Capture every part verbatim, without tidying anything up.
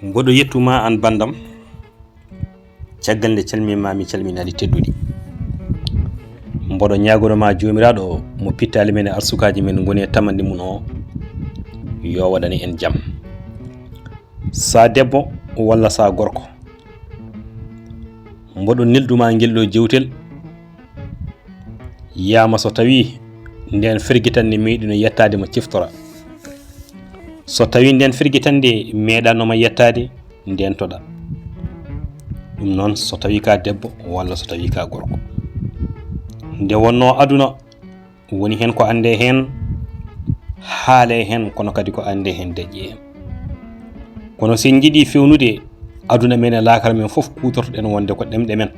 Mboɗo yettuma an bandam, caggal nde calminma mi calminaali tedduɗi. Mboɗo ñaagoro ma Joomiraaɗo mo pittaali men e arsukaaji men ngoni e tamande mum o, yo waɗane en jam. Sa debbo walla sa gorko, mboɗo nelduma ngel ɗo jewtel, yama so tawi nden fergitande meeɗino yettaade ma ciftora. So tawi nden fergitande meeɗanoma yettaade, nden toɗa. Ɗum noon so tawi ka debbo walla so tawi ka gorko. Nde wonno aduna woni hen ko ande hen, haale hen, kono kadi ko ande hen deƴƴe hen. Kono sen jiɗi fewnude aduna men e laakara men fof, kutortoɗen wonde ko ɗemɗe men.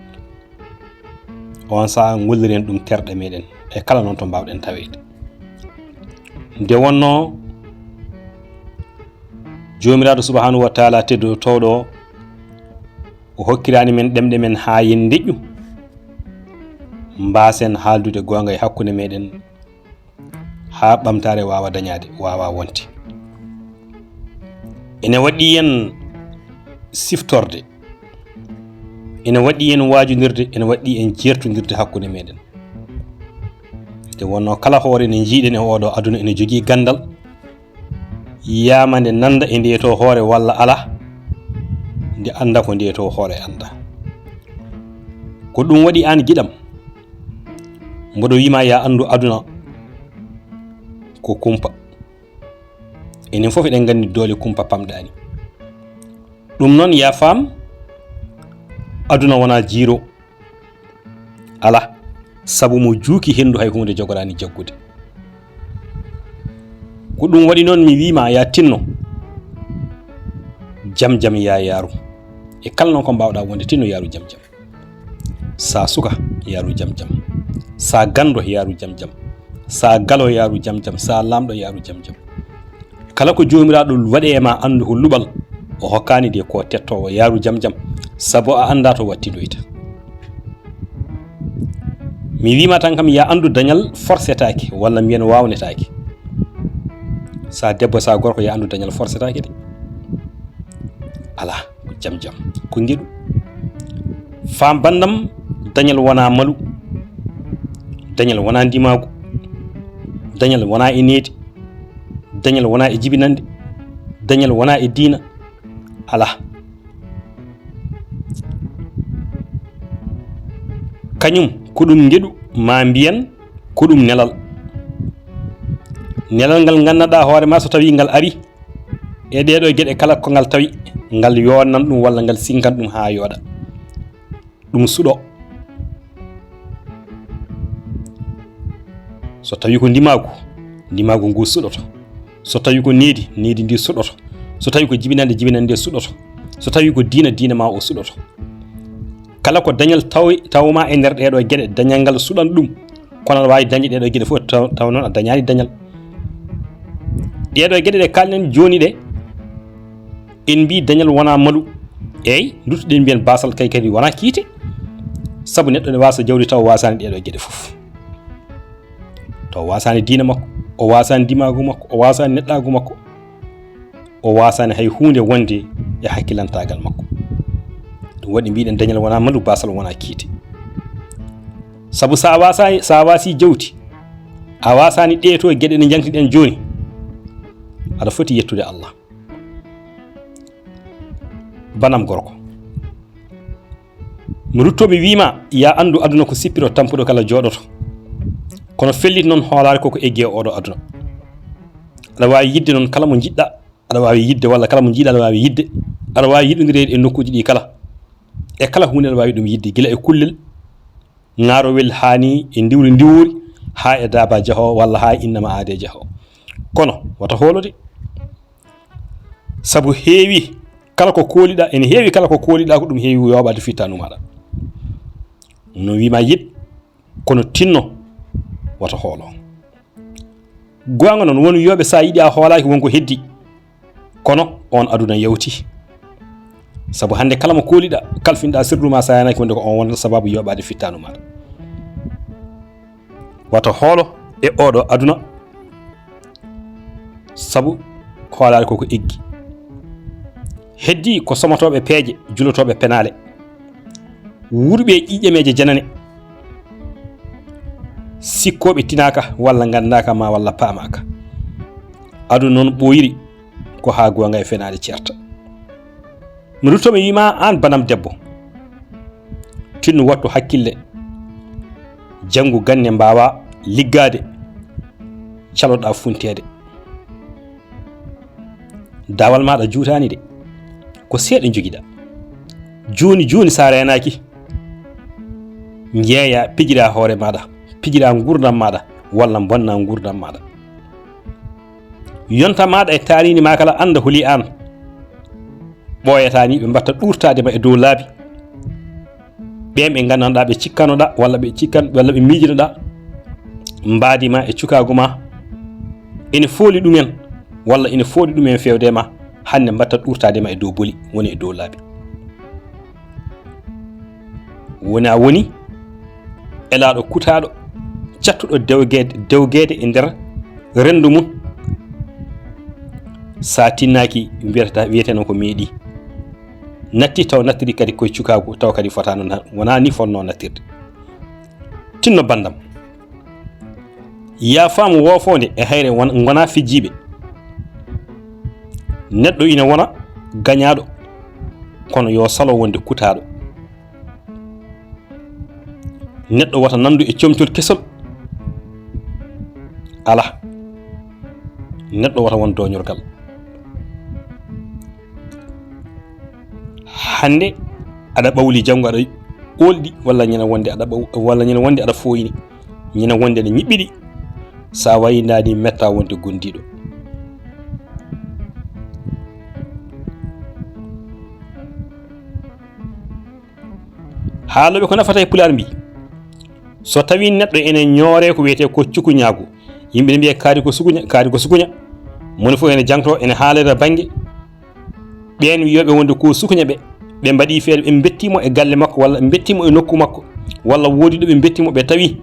On saha ngolliren ɗum terɗe meɗen e kala noon to mbawɗen taweede. Nde wonno Joomiraaɗo subhanahu wa taala teddo towɗo o, o hokkirani men ɗemɗe men haa yen deƴƴu, mbasen haaldude goonga e hakkunde meɗen, haa ɓamtaare waawa dañaade, waawa wonde. Ene waɗɗi en siftorde, ene waɗɗi en waajondirde, ene waɗɗi en jeertondirde hakkunde meɗen. Nde wonno kala hoore nde njiiɗen e oɗo aduna ene jogii gandal, yama nde nanda e nde to hoore walla ala, nde anda ko nde to hoore anda. Ko ɗum waɗi an giɗam, mboɗo wima ya andu aduna ko kumpa. Enen fof eɗen gandi doole kumpa pamɗani. Ɗum noon ya faam, aduna wona jiiro. Ala, sabu mo juuki hendu hay hunde jogorani jaggude. Ko ɗum waɗi noon mi wima ya tinno. Jam jam ya yaaru. E kala noon ko mbawɗa wonde tinno yaaru jam jam. Sa suka yaaru jam jam. Sa gando yaaru jam jam. Sa galo yaaru jam jam. Sa lamɗo yaaru jam jam. Kala ko Joomiraaɗo waɗi e ma, anndu ko luɓal o hokkaani de, ko tettoowo, yaaru jam jam, sabu a anndaa to wattidoyta. Mi wiima tan kam, ya anndu dañal forsetaake, walla mbiyen waawnetaake. Sa debbo, sa gorko, ya anndu dañal forsetaake de. Alaa, ko jam jam, ko ngeɗu. Faam banndam, dañal wonaa malu, dañal wonaa ndimaagu, dañal wonaa e needi. Dañal wonaa e jibinande, dañal wonaa e diina, alaa. Kañum ko ɗum ngeɗu, ma mbiyen ko ɗum nelal. Nelal ngal nganndanɗaa hoore ma, so tawii ngal ari e ɗee ɗoo geɗe kala ko ngal tawi, ngal yoonnan ɗum walla ngal sinkan ɗum haa yooɗa. Ɗum suɗo. So tawi ko ndimaagu, ndimaagu ngu suɗoto. So tawi ko needi, needi ndi suɗoto. So tawi ko jibinande, jibinande nde suɗoto. So tawi ko diina, diina ma o suɗoto. Kala ko dañal taw-, tawma e nder ɗee ɗoo geɗe, dañal ngal suɗan ɗum. Kono aɗa waawi dañde ɗee ɗoo geɗe fof, taw, taw noon a dañaani dañal. Ɗee ɗoo geɗe ɗe kaalɗen jooni ɗe, en mbii dañal wonaa malu. Eey, nduttoɗen mbiyen baasal kay kadi wonaa kiite. Sabu neɗɗo ne waasa jawdi taw waasaani ɗee ɗoo geɗe fof. Taw waasaani diina makko, o waasaani ndimaagu makko, o waasaani neɗɗaagu makko, o waasaani hay huunde wonde e hakkilantaagal makko. Ɗum waɗi mbiɗen dañal wonaa malu, baasal wonaa kiite. Sabu sa waasaani, sa waasi jawdi, a waasaani ɗee ɗoo geɗe ɗe njantiɗen jooni, aɗa foti yettude Allah. Banam gorko. Mi rutto mi wiima, ya anndu aduna ko sippiro tampuɗo kala jooɗoto. Kono fellit noon hoolaare koko eggi e oɗo aduna. Aɗa waawi yidde noon kala mo njiɗɗa, aɗa waawi yidde walla kala mo njiɗɗa aɗa waawi yidde. Aɗa waawi yiɗondireede e nokkuuji ɗi kala. E kala huunde aɗa waawi ɗum yidde, gila e kullel, ŋaarowel haa ni e ndiwri ndiwri, haa e daaba jahoowo walla haa e innama aade jahoowo. Kono wata hoolode. Sabu heewi, kala ko kooliɗa, ene heewi kala ko kooliɗa ko ɗum heewi yooɓaade fittaandu maaɗa. No wiima yiɗ, kono tinno, wata hoolo. Goonga noon, won yooɓe sa yiɗi a hoolaaki won ko heddi. Kono on aduna yawti. Sabu hannde kala mo kooliɗa, kalfinɗa sirru ma sa yanaaki wonde ko on wonata sababu yooɓaade fittaandu maaɗa. Wata hoolo e oɗo aduna, sabu hoolaare koko eggi. Heddii ko somotooɓe peeje, julotooɓe penaale, wuurɓe e ƴiiƴameeje janane, sikkooɓe tinaaka walla nganndaaka ma walla paamaaka. Aduna noon ɓooyiri, ko haa goonga e fenaande ceerta. Mi rutto mi wiima aan banam debbo, tinno wattu hakkille, janngu ganne mbaawa liggaade, caloɗaa funteede. Daawal maaɗa juutaani de, ko seeɗa njogiɗaa. Jooni jooni sa reenaaki, njeeya pijiraa hoore maaɗa, pijiraa nguurndam maaɗa, walla mbonna nguurndam maaɗa. Yonta maaɗa e taariindi maa kala annda holi aan. Ɓooyataa ni ɓe mbatta ɗuurtaade ma e dow laabi. Ɓeen ɓe nganndanɗaa ɓe cikkanoɗaa walla ɓe cikkan walla ɓe miijinoɗaa mbaadi ma e cukaagu ma ene fooli ɗumen walla ene fooli ɗumen feewde ma, hannde mbatta ɗuurtaade ma e dow boli woni e dow laabi. Woni a woni elaaɗo kutaaɗo, cattuɗo dewgeede, dewgeede e nder renndo mum. Sa tinnaaki mbiyata, wiyeteno ko meeɗi. Natti taw nattiri kadi koye cukaagu, taw kadi fotaano na-, wonaa ni fotnoo nattirde. Tinno banndam. Yaa faamu woofoonde e hayre won-, ngonaa fijjiiɓe. Neɗɗo ina wona gañaaɗo, kono yo salo wonde kutaaɗo. Neɗɗo wota nanndu e comcol kesol. Alaa. Neɗɗo wota won dooñorgal. Hannde aɗa ɓawli, janngo aɗa ɓolɗi, walla ñande wonde aɗa ɓaw-, walla ñande wonde aɗa fooyni, ñande wonde aɗa ñiɓɓiɗi. Sa wayindaani metta wonde gondiiɗo. Haalooɓe ko nafata e Pulaar mbii, so tawii neɗɗo ene ñooree ko wiyetee ko cukuñaagu, yimɓe ne mbiya kaari ko sukuña, kaari ko sukuña. Moni fof ene jangtoo, ene haalira bannge. Ɓeen wiyooɓe wonde ko sukuña ɓe, ɓe mbaɗii feere, ɓe mbetti mo e galle makko, walla ɓe mbetti mo e nokku makko, walla woodi ɗo ɓe mbetti mo, ɓe tawi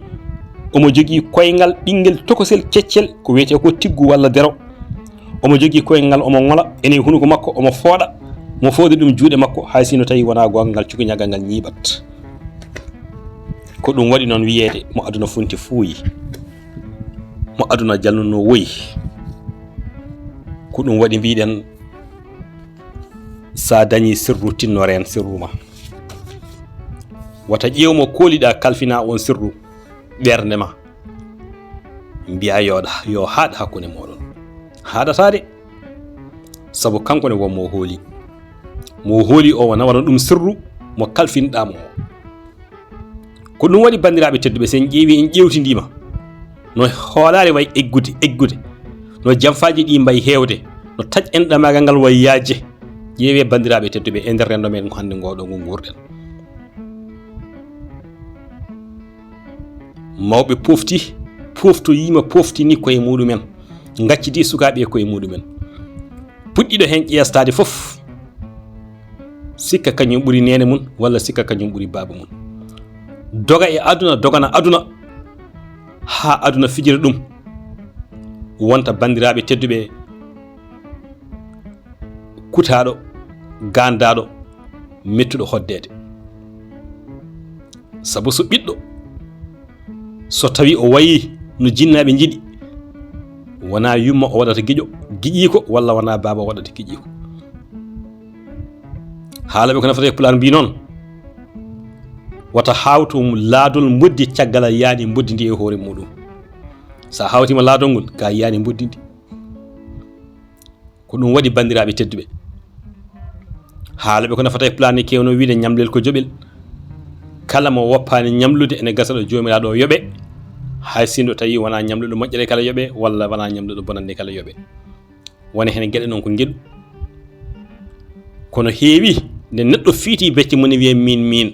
omo jogii koyngal ɓinngel tokosel keccel, ko wiyetee ko tiggu walla dero. Omo jogii koyngal ngal, omo ŋola ene e hunuko makko, omo fooɗa, mo fooɗi ɗum juuɗe makko, hay sino tawi wonaa goonga, ngal cukuñagal ngal ñiiɓat. Ko ɗum waɗi noon wiyeede mo aduna funti fuuyi, mo aduna jalnunoo woyi. Ko ɗum waɗi mbiɗen, sa dañi sirru, tinno reen sirru ma. Wata ƴeew mo kooliɗa kalfina on sirru ɓernde ma. Mbiya yo ɗa-, yo haaɗ hakkunde mooɗon. Haaɗataa de. Sabu kanko ne won mo hooli. Mo hooli o wona, wona ɗum sirru mo kalfinɗa mo o. Ko ɗum waɗi, banndiraaɓe tedduɓe, so en ƴeewi, en ƴeewtindiima no hoolaare wayi eggude, eggude, no jamfaaji ɗi mbayi heewde, no taƴ-, enɗamaagal ngal wayi yaajde. Ƴeewee, banndiraaɓe tedduɓe, e nder renndo men hannde ngoo ɗoo ngo nguurɗen. Mawɓe pofti, poftoyiima, poftini koye muɗumen, ngaccidi sukaaɓe e koye muɗumen. Puɗɗiiɗo heen ƴeestaade fof, sikka kañum ɓuri neene mum, walla sikka kañum ɓuri baaba mum. Doga e aduna, dogana aduna, haa aduna fijira ɗum. Wonta, banndiraaɓe tedduɓe, kutaaɗo, gaandaaɗo, mettuɗo hoddeede. Sabu so ɓiɗɗo, so tawi o wayi no jinnaaɓe njiɗi, wonaa yumma o waɗata giƴo, giƴiiko, walla wonaa baaba o waɗata giƴiiko. Haalooɓe ko nafata e Pulaar mbii noon, wata haawtu laadol mboddi caggal a yiyaani mboddi ndi e hoore muɗum. So a hawtiima laadol ngol, ka yiyaani mboddi ndi. Ko ɗum waɗi, banndiraaɓe tedduɓe, haalooɓe ko nafata e Pulaar ne keewno wiide, ñamlel ko joɓel. Kala mo woppaani ñamlude, ene gasa ɗo Joomiraaɗo o yoɓe, hay sinno tawi wonaa ñamluɗo moƴƴere kala yoɓe, walla wonaa ñamluɗo bonannde kala yoɓe. Wona heen geɗe noon ko ngeɗu. Kono heewi nde neɗɗo fiiti becce mum ne wiya miin, miin.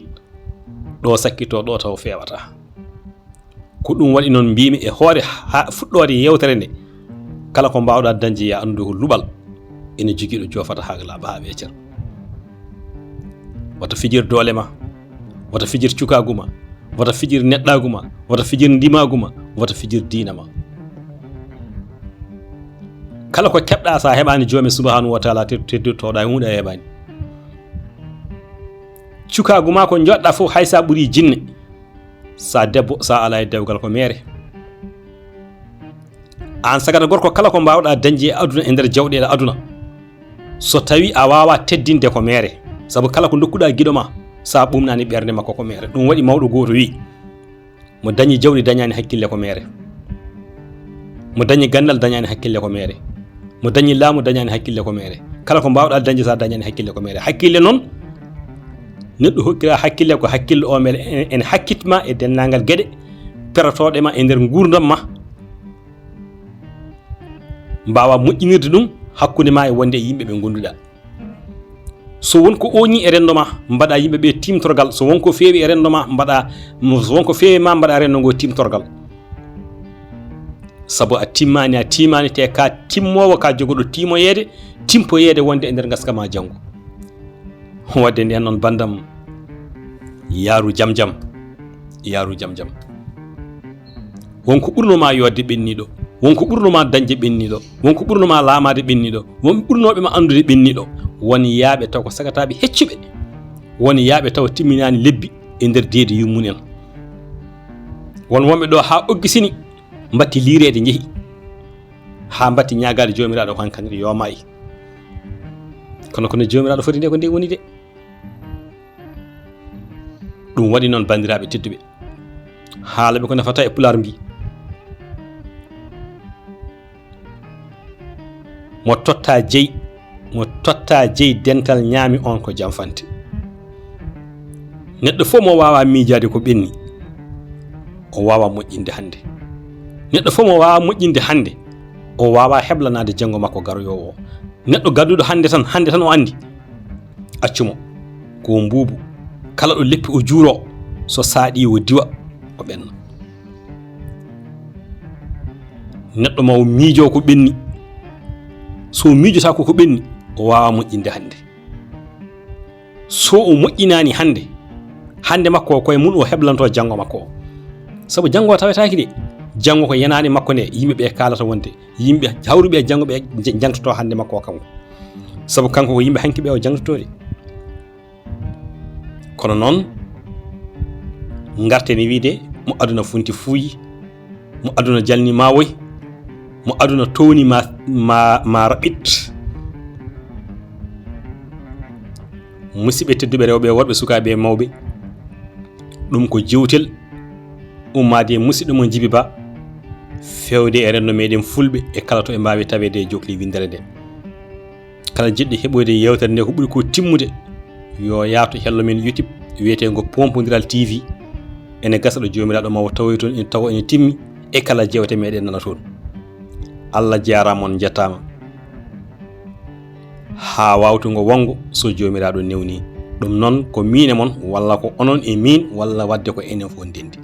Ɗo sakkitoo, ɗo taw feewata. Ko ɗum waɗi noon mbiimi e hoore haa fuɗɗoode yeewtere nde, kala ko mbaawɗaa dañde, ya anndu ko luɓal ene jogii ɗo joofata haa laaɓa haa weecer. Wata fijir doole ma, wata fijir cukaagu ma, wata fijir neɗɗaagu ma, wata fijir ndimaagu ma, wata fijir diina ma. Kala ko keɓɗaa, so a heɓaani Joomi Subhaanahu wa Taala, te-, teddotooɗaa e huunde a heɓaani. Cukaagu maa ko njoɗɗaa fof, hay so a ɓurii jinne, so a debbo, so a alaa e dewgal, ko meere. Aan sagata gorko, kala ko mbaawɗaa dañde e aduna, e nder jawɗeele aduna, so tawii a waawaa teddinde, ko meere. Sabu kala ko ndokkuɗaa giɗo maa, so a ɓuumnaani ɓernde makko, ko meere. Ɗum waɗi mawɗo gooto wii, mo dañi jawɗi dañaani hakkille, ko meere. Mo dañi ganndal dañaani hakkille, ko meere. Mo dañi laamu dañaani hakkille, ko meere. Kala ko mbaawɗaa dañde, so a dañaani hakkille, ko meere. Hakkille noon, neɗɗo hokkira hakkille, ko hakkille o mbele en, en hakkit ma e denndaangal geɗe perotooɗe ma e nder nguurndam ma, mbaawa moƴƴinirde ɗum hakkunde ma e wonde e yimɓe ɓe ngonduɗaa. So won ko ooñi e renndo ma, mbaɗa yimɓe ɓe timtorgal. So won ko feewi e renndo ma, mbaɗa, so won ko feewi ma, mbaɗa renndo ngo timtorgal. Sabu a timmaani, a tiimaani, te ka timmoowo, ka jogoɗo timoyeede, timpoyeede wonde e nder ngaska ma janngo. Wadde nden noon, banndam, yaaru jam jam, yaaru jam jam. Won ko ɓurno ma yodde ɓenniiɗo, won ko ɓurno ma dañde ɓenniiɗo, won ko ɓurno ma laamaade ɓenniiɗo, won ɓurnooɓe ma anndude ɓenniiɗo. Won yaaɓe taw ko sagataaɓe heccuɓe, won yaaɓe taw timminaani lebbi e nder deedi yummum en. Won wonɓe ɗo haa oggisini, mbatti liireede njehi, haa mbatti ñaagaade Joomiraaɗo ko hankadi yo maayi. Kono, kono Joomiraaɗo foti nde ko nde woni de. Ɗum waɗi noon, banndiraaɓe tedduɓe, haala ɓe ko nafata e Pulaar mbi, mo totta jeyi, mo totta jeyi dental ñaami on ko jamfante. Neɗɗo fof mo waawa miijaade ko ɓenni, o waawa moƴƴinde hannde. Neɗɗo fof mo waawa moƴƴinde hannde, o waawa heblanaade janngo makko garoyoowo o. Neɗɗo gadduɗo hannde tan, hannde tan o anndi, accu mo. Ko mbuubu, kala ɗo leppi o juuro, so saaɗi o diwa, o ɓenna. Neɗɗo ma o miijo ko ɓenni. So o miijotaako ko ɓenni, o waawa moƴƴinde hannde. So o moƴƴinaani hannde, hannde makko o koye mum o heblanto janngo makko o. Sabu janngo o tawetaaki de. Janngo ko yenaande makko nde, yimɓe ɓe kaalata wonde, yimɓe hawruɓe e janngo ɓe j-, jangtoto hannde makko o kanko. Sabu kanko ko yimɓe hanki ɓe o jangtoto de. Kono noon, ngarten e wiide mo aduna funti fuuyi, mo aduna jalni ma woy, mo aduna towni ma, ma, ma raɓɓit. Musidɓe tedduɓe rewɓe e worɓe, sukaaɓe e mawɓe, ɗum ko jewtel ummaade e musidɗo mon Jibi Ba, feewde e renndo meɗen Fulɓe e kala to ɓe mbaawi taweede e jokli winndere nde. Kala jiɗɗo heɓoyde yeewtere nde ko ɓuri ko timmude, yo yaatu hello men YouTube wiyeteengo Pompondiral T V. Ene gasa ɗo Joomiraaɗo ma o tawoy toon, ene tawa ene timmi e kala jeewte meɗen nana toon. Allah jaaraama, on njettaama. Haa waawtungo wonngo so Joomiraaɗo newni. Ɗum noon ko miin e mon, walla ko onon e miin, walla waɗde ko enen fof ndenndi.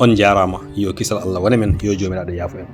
On njaaraama, yo kisal Allah wone men, yo Joomiraaɗo yaafo en.